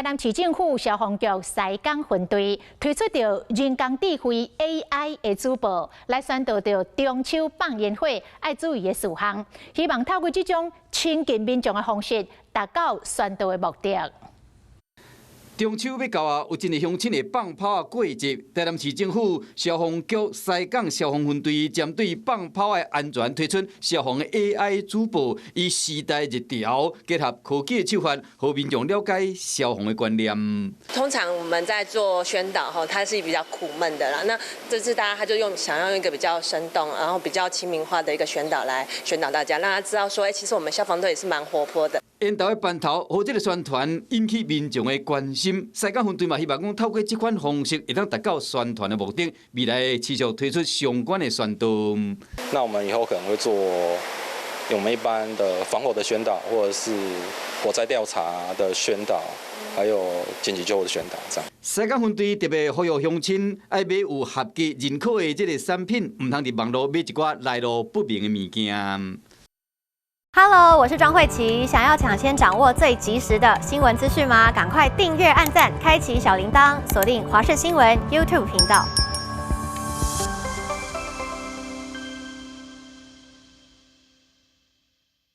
南市政府消防局西港分隊推出著人工智慧 AI 的主播，來宣導著中秋放煙火愛注意的事項，希望透過這種親近民眾的方式，達到宣導的目的。中秋欲到啊，有真濟鄉親會放炮仔過節。台南市政府消防局西港消防分隊針對放炮的安全推出消防的 AI 主播，以時代熱潮結合科技的手法，予民眾了解消防的觀念。通常我們在做宣導，吼，它是比較苦悶的啦。那這次大家他就用想要用一個比較生動，然後比較親民化的一個宣導來宣導大家，讓他知道說，欸，其實我們消防隊也是蠻活潑的。煙頭的範頭，予這个宣傳引起民眾的關心。西港分隊嘛，希望講透過這款方式，會當達到宣傳的目的。未來持續推出相關的宣導。那我們以後可能會做我們一般的防火的宣導，或者是火災調查的宣導，還有緊急救護的宣導，這樣。西港分隊特別呼籲鄉親，愛買有合格認可的這个產品，毋通佇網路買一寡來路不明的物件。 Hello，我是莊慧琪。想要搶先掌握最及時的新聞資訊嗎？趕快訂閱、按讚、開啟小鈴鐺，鎖定華視新聞 YouTube 頻道。